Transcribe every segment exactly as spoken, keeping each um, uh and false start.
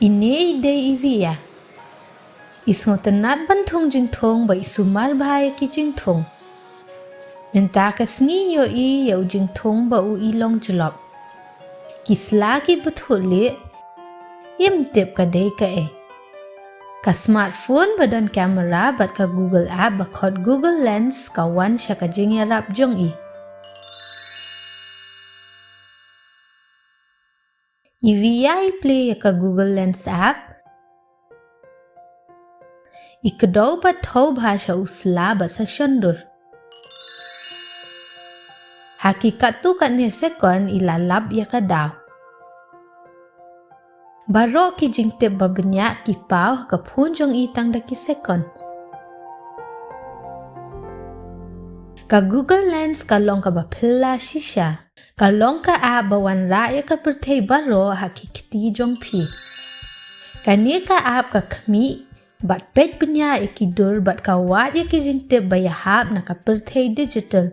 Ine i dei i Ria. I sngewtynnat ban thung jingthung bad i sumar bha ïa ki jingthung. Mynta ka sngi i ïohi ïa u jingthung ba u i long jlop. Ki sla ki bthuh lieh, im tip ka dei kaei. Ka smartphone ba don camera bad ka Google app ba khot Google Lens ka wan sha ka jingïarap jong i. I Ria i plie ïa ka Google Lens app. I kdew bad thew bha sha u sla bad sa shon dur. Ha ki katto katne sekon i la lap ïa ka daw. Baroh ki jingtip ba bniah ki paw ha ka phone jong i tang da ki sekon. Ka Google Lens ka long kaba phylla shisha. Ka long ka app ba wanrah ïa ka pyrthei baroh ha ki kti jong phi. Kane ka app ka khmih bad peit bniah ïa ki dur bad ka wad ïa ki jingtip ba ïahap na ka pyrthei digital.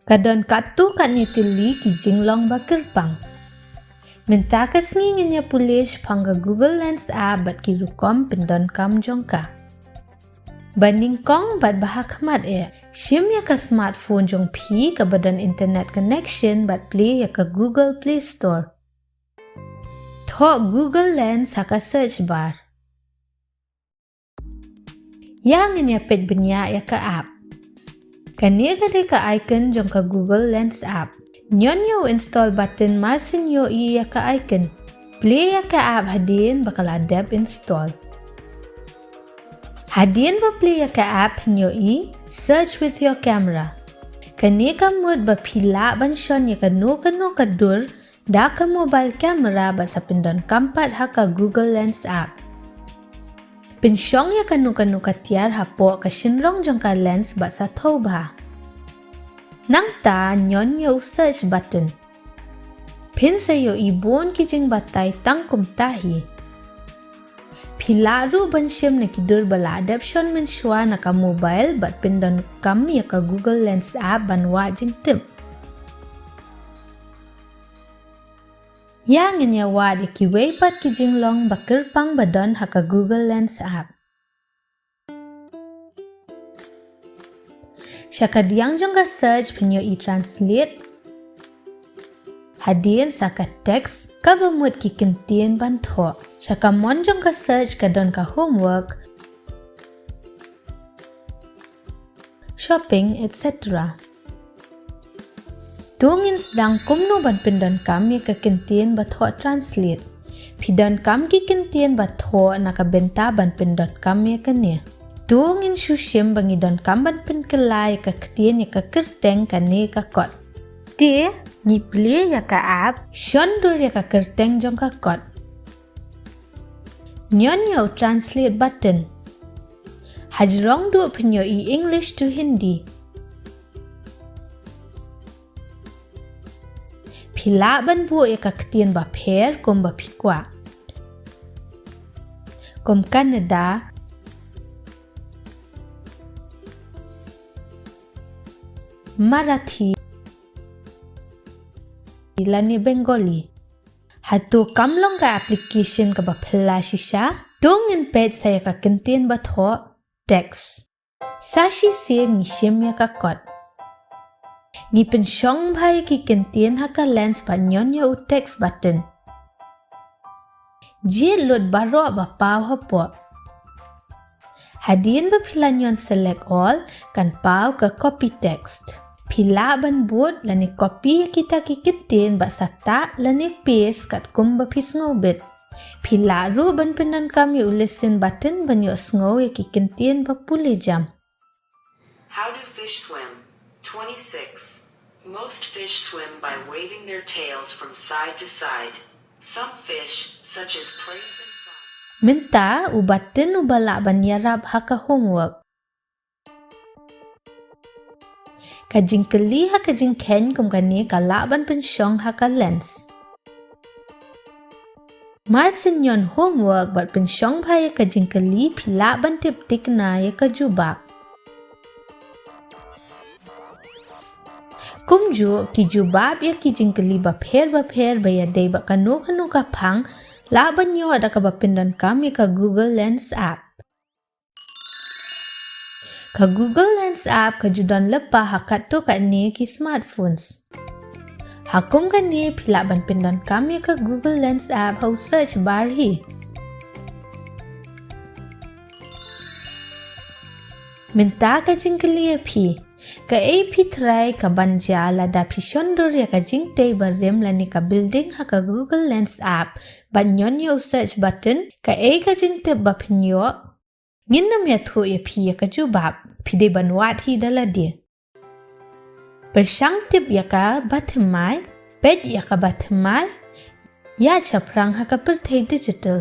Ka don katto katne tylli ki jinglong ba kyrpang. Mynta ka sngi ngin ïa pule shaphang ka Google Lens app bad ki rukom pyndonkam jong ka. Ba nyngkong bad ba hakhmat eh, shim ïa ka smartphone jong phi kaba don internet connection bad plie ïa ka Google Play Store. Thoh Google Lens ha ka search bar. Ïa ngin ïa peit bniah ïa ka app. Kane ka dei ka icon jong ka Google Lens app. Ñion ïa u install button marshen ïohi ïa ka icon. Plie ïa ka app hadien ba ka la dep install. Hadien ba plie ïa ka app phin ïohi search with your camera. Kane ka mut ba phi lah ban shon ïa kano kano ka dur da ka mobile camera bad sa pyndonkam pat ha ka Google Lens app. Pynshong ïa kano kano ka tiar hapoh ka shynrong jong ka lens bad sa thew bha. Nangta ñion ïa u search button. Phin sa ïohi bun ki jingbatai tang kumta hi. Phi lah ruh ban shim na ki dur ba la dep shon mynshuwa na ka mobile bad pyndonkam ïa ka Google Lens app ban wad jingtip. Ïa ngin ïa wad ïa kiwei pat ki jinglong ba kyrpang ba don ha ka Google Lens app. Sha ka diang jong ka search phin ïohi translate. Hadien sa ka text kaba mut ki kyntien ban thoh. Sha ka mon jong ka search ka don ka homework, shopping, et cetera. To ngin sdang kumno ban pyndonkam ïa ka kyntien ba thoh translate. Phi donkam ki kyntien ba thoh na ka bynta ban pyndonkam ïa kane. To ngin shu shim ba ngi donkam ban pynkylla ïa ka ktien ïa ka kyrteng kane ka kot. Te ngi plie ïa ka app shon dur ïa ka kyrteng jong ka kot. Ñion ïa u translate button. Hajrong duh phin ïohi English to Hindi. Phi lah ban buh ïa ka ktien ba pher kum ba phi kwah. Kum Kannada, Marathi, lane Bengali. Hato kam long ka application kaba phylla shisha? To ngin peit sa ïa ka kyntien ba thoh text. Sa shisien ngi shim ïa ka kot. Ngi pynshong bha ïa ki kyntien ha ka lens bad ñion ïa u text button. Jied lut baroh ba paw hapoh. Hadien ba phi la ñion select all kan paw ka copy text. Phi lah ban bud lane copy ïa kita ki kyntien bad sa tah lane paste katkum ba phi sngewbit. Phi lah ruh ban pyndonkam ïa u listen button ban ïohsngew ïa ki kyntien ba pule jam. How do fish swim? Twenty-six. Most fish swim by waving their tails from side to side. Some fish, such as plaice and flounder. Mynta u button uba lah ban ïarap ha ka homework. Ka jingkylli ha ka jingkheiñ kum kane ka lah ban pynshong ha ka lens. Mar shen ñion homework bad pynshong bha ïa ka jingkylli phi lah ban tip thikna ïa ka jubab. Kumjuh ki jubab ïa ki jingkylli bapher bapher ba ïadei bad kano kano ka phang Lah ban ïoh da kaba pyndonkam ïa ka Google Lens app. Ka Google Lens app ka ju don lypa ha katto katne ki smartphones. Ha kum kane phi lah ban pyndonkam ïa ka Google Lens app ha u search bar hi. Mynta ka jingkylli ïa phi, kaei phi trai ka ban jia lada phi shon dur ïa ka jingtei barim lane ka building ha ka Google Lens app bad ñion ïa u search button? Kaei ka jingtip ba phin ïoh? Ngin nym ïathuh ïa phi ïa ka jubab, phi dei ban wad hi da lade. Pyrshang tip ïa ka bathymmai, peit ïa ka bathymmai, ïaid shaphrang ha ka pyrthei digital.